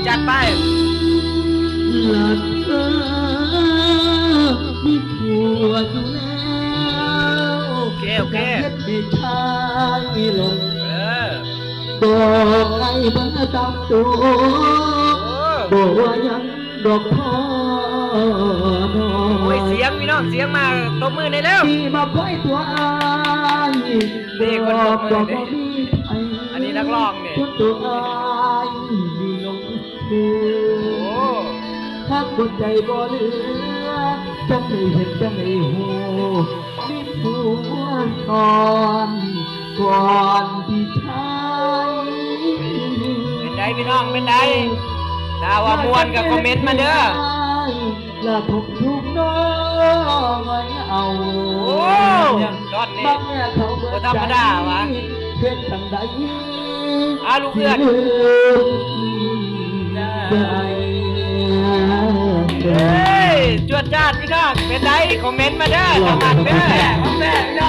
ຈັດໄປ ລັກເອີ ມີຜົວຢູ່ແລ້ວ ໂອເຄ ໂອເຄ ຢາກເຮັດໃຫ້ຊາຍຫຼົງ ເອີ ບອກອ້າຍມາຕາມໂຕ ໂອ້ ບໍ່ວ່າຫຍັງດອກພໍ່ນ້ອຍ ໂອ້ຍ ສຽງ ພີ່ນ້ອງ ສຽງມາ ຕົບມືແດ່ແລ້ວ ທີ່ມາຄອຍຕົວອ້າຍ ນີ້ຄົນຕົບມືເດ້ ບໍ່ມີໃຜ ອັນນີ້ນັກຮ້ອງນີ້ ຈົນຕົວອ້າຍນີ້ຫຼົງ ໂອ້ ຮັກໝົດໃຈບໍ່ເຫຼືອ ຈັກໄດ້ເຮັດຈັ່ງໃດຮູ້ ມີຜົວກ່ອນ ກ່ອນທີ່ຊາຍ ເປັນໃດພີ່ນ້ອງ ເປັນໃດ? ຖ້າວ່າມ່ວນກໍຄອມເມັນມາເດີ ລະທົບທຸກນ້ອງເອົາ ໂອ້ ຕອນນີ້ບໍ່ທຳມະດາຫວາ ເຮັດຈັ່ງໃດ ອາ ລູກເອື້ອນ ຊິລືມໄດ້ ເອີຍ ຈວດຈາດພີ່ນ້ອງ ເປັນໃດ? ຄອມເມັນມາເດີ ສາມາດເດີ ຂອງແທ້ ຂອງແທ້ພີ່ນ້